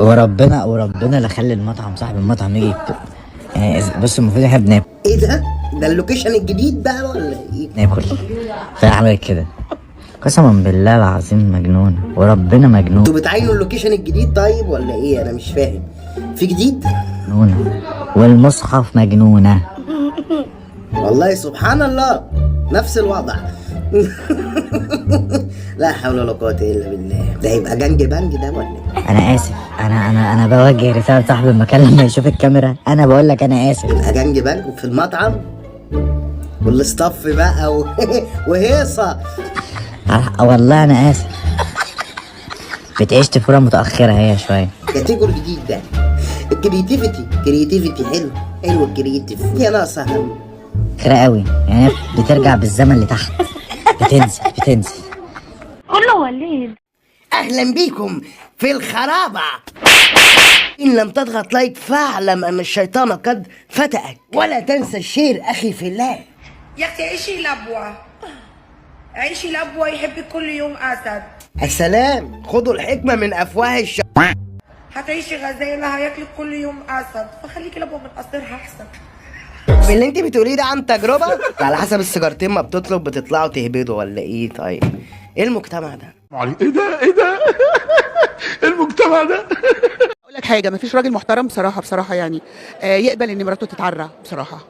وربنا وربنا لا خلي المطعم، صاحب المطعم يجي يعني بص، المفروض احنا بناكل ايه ده؟ ده ال location الجديد بقى ولا ايه؟ ناكل، فعملت كده. قسما بالله العظيم مجنونة، وربنا مجنونة. انتوا بتعينوا ال location الجديد طيب ولا ايه؟ انا مش فاهم، في جديد؟ مجنونة والمصحف مجنونة. والله سبحان الله، نفس الوضع. لا حول ولا قوة الا بالله. ده يبقى gang bang ده ولا ايه؟ انا اسف، انا بوجه رسالة لصاحب المكان لما يشوف الكاميرا، انا بقول لك انا اسف. يبقى gang bang في المطعم وال staff بقى وهيصة. والله انا اسف. بتعيش طفولة متأخرة هي شوية. category جديد ده، ال creativity، creativity حلو حلو، ال creative يا ناقصة هم. خيرة قوي يعني، بترجع بالزمن لتحت، بتنزل بتنزل. كله وليد. اهلا بيكم في الخرابة. ان لم تضغط like فاعلم ان الشيطان قد فتأك، ولا تنسى ال share اخي في الله. يا اختي عيشي لبوة، عيشي لبوة، يحبك كل يوم اسد. السلام، خدوا الحكمة من افواه هتعيشي غزالة هياكلك كل يوم اسد، فخليكي لبوة من قصرها احسن. اللي انت بتقوليه ده عن تجربة؟ على حسب السيجارتين ما بتطلب بتطلعوا تهبدوا ولا ايه؟ طيب ايه المجتمع ده؟ ايه ده؟ ايه ده؟ المجتمع ده. اقول لك حاجه، مفيش راجل محترم بصراحة بصراحة يعني يقبل ان مراته تتعرى بصراحة.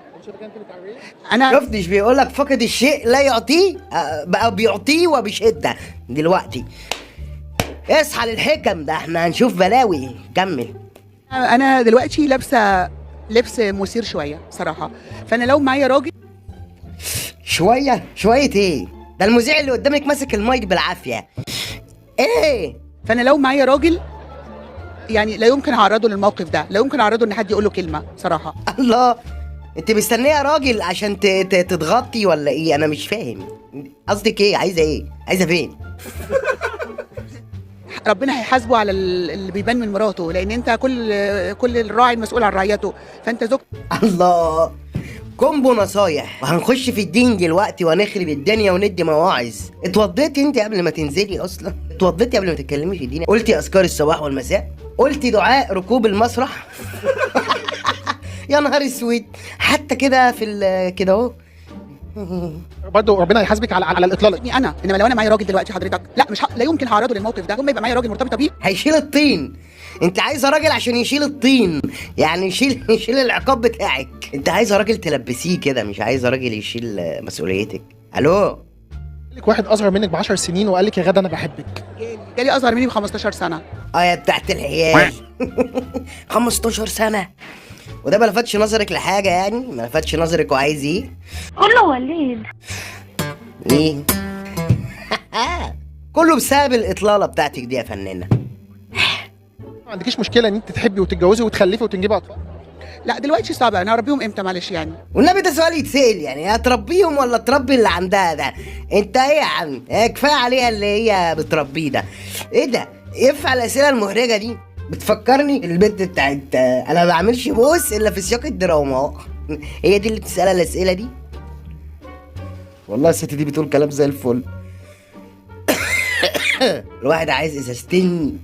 انا شفتش بيقول لك فقد الشيء لا يعطيه، بقى بيعطيه وبشدة دلوقتي. اصحى للحكم ده، احنا هنشوف بلاوي. كمل. انا دلوقتي لابسه لبس مثير شوية بصراحة، فانا لو معايا راجل شوية شوية ايه ده؟ المذيع اللي قدامك ماسك المايك بالعافية. ايه؟ فانا لو معايا راجل يعني لا يمكن اعرضه للموقف ده، لا يمكن اعرضه ان حد يقول له كلمة بصراحة. الله، انت مستنيه راجل عشان تتغطي ولا ايه؟ انا مش فاهم قصدك ايه، عايزه ايه، عايزه فين؟ ربنا هيحاسبه على اللي بيبان من مراته، لان انت كل الراعي المسؤول عن رعيته، فانت زوج. الله، combo نصايح، وهنخش في الدين دلوقتي ونخرب الدنيا وندي مواعظ. اتوضيتي انت قبل ما تنزلي اصلا؟ اتوضيتي قبل ما تتكلمي في الدين؟ قلتي اذكار الصباح والمساء؟ قلتي دعاء ركوب المسرح؟ يا نهار اسود، حتى كده في كده اهو. برضه ربنا هيحاسبك على الاطلاله. يعني انا انما لو انا معايا راجل دلوقتي حضرتك، لا مش لا يمكن هعرضه للموقف ده، ثم يبقى معايا راجل مرتبطة بيه هيشيل الطين. انت عايزه راجل عشان يشيل الطين، يعني يشيل العقاب بتاعك. انت عايزه راجل تلبسيه كده، مش عايزه راجل يشيل مسؤوليتك. الو، لك واحد اصغر منك ب 10 سنين وقال لك يا غدا انا بحبك. جالي اصغر مني ب 15 سنة. يا بتاعت العيال. 15 سنة، وده ما لفتش نظرك لحاجة يعني؟ ما لفتش نظرك وعايز ايه؟ كله وليد. ايه؟ كله بسبب الاطلاله بتاعتك دي يا فنانة. ما عندكيش مشكلة ان انت تحبي وتتجوزي وتخلفي وتنجبي اطفال؟ لا دلوقتي صعبة، انا هربيهم امتى معلش يعني؟ والنبي ده سؤال يتسأل يعني، هتربيهم ولا تربي اللي عندها ده؟ انت ايه يا عم؟ ايه كفاية عليها اللي هي بتربيه ده. ايه ده؟ ينفع الاسئلة المهرجه دي؟ بتفكرني البنت بتاعت انا ما بعملش بوس الا في سياق الدراما. هي دي اللي بتسألها الاسئلة دي؟ والله الست دي بتقول كلام زي الفل. الواحد عايز ازازتين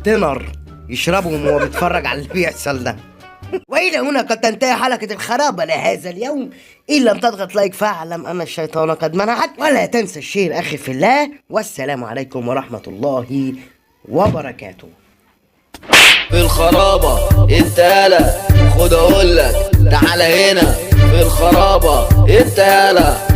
تنر يشربهم وهو بيتفرج على اللي بيحصل ده. والى هنا قد تنتهي حلقة الخرابة لهذا اليوم. إن لم تضغط like فاعلم أن الشيطان قد منعك، ولا تنسى ال share أخي في الله، والسلام عليكم ورحمة الله وبركاته. في الخرابة انت يالا، خد اقولك تعالى هنا. في الخرابة انت يالا.